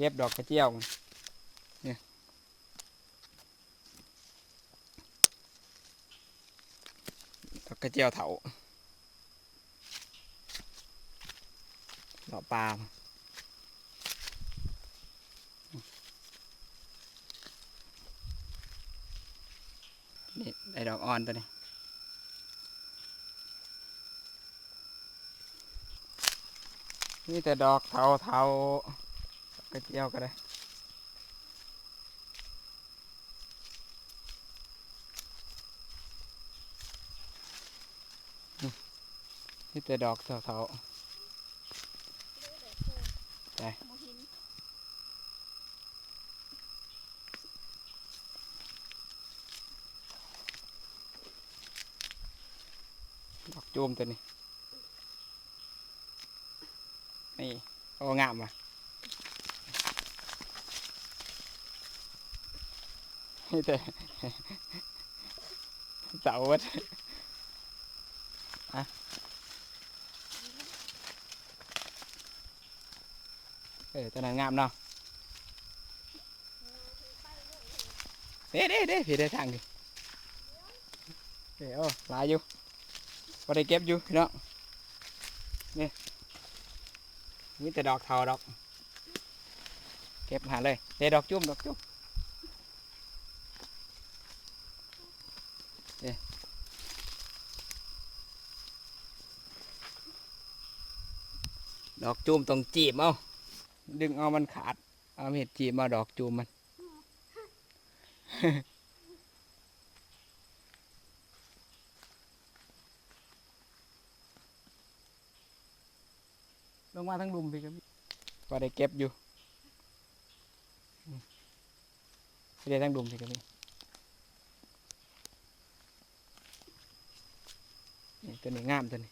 ເກັບດອກກະຈຽວ ນີ້ ດອກກະຈຽວເຖົ້າ ເລາະປ່າ ນີ້ໄດ້ດອກອ່ອນຕົວນີ້ ມີແຕ່ດອກເຖົ້າໆ ກະຈຽວກໍໄດ້ ມີແຕ່ດອກເຖົ້າໆ ໄດ້ ດອກຈູມຕົວນີ້ ນີ້ ໂອ້ ງາມວ່ະ ມີແຕ່ເຖົ້າເບິດ ອະ ເອີ ຕົວນັ້ນງາມເນາະ ເດ້ໆໆ ພີ້ເດ້ທາງນີ້ ເດ້ ໂອ້ ຫຼາຍຢູ່ ບໍ່ໄດ້ເກັບຢູ່ພີ່ນ້ອງ ນີ້ ມີແຕ່ດອກເຖົ້າດອກ ເກັບຫາເລີຍ ເດ້ ດອກຈູມ ດອກຈູມ ເດ້ ດອກຈູມຕ້ອງຈີບເອົາ ດຶງເອົາມັນຂາດ ເອົາມີດຈີບເອົາດອກຈູມມັນ ລົງມາທາງລຸ່ມພີ້ກໍມີ ພໍໄດ້ເກັບຢູ່ ອືມ ໄດ້ທາງລຸ່ມພີ້ກໍມີ ນີ້ ຕົວນີ້ງາມ ຕົວນີ້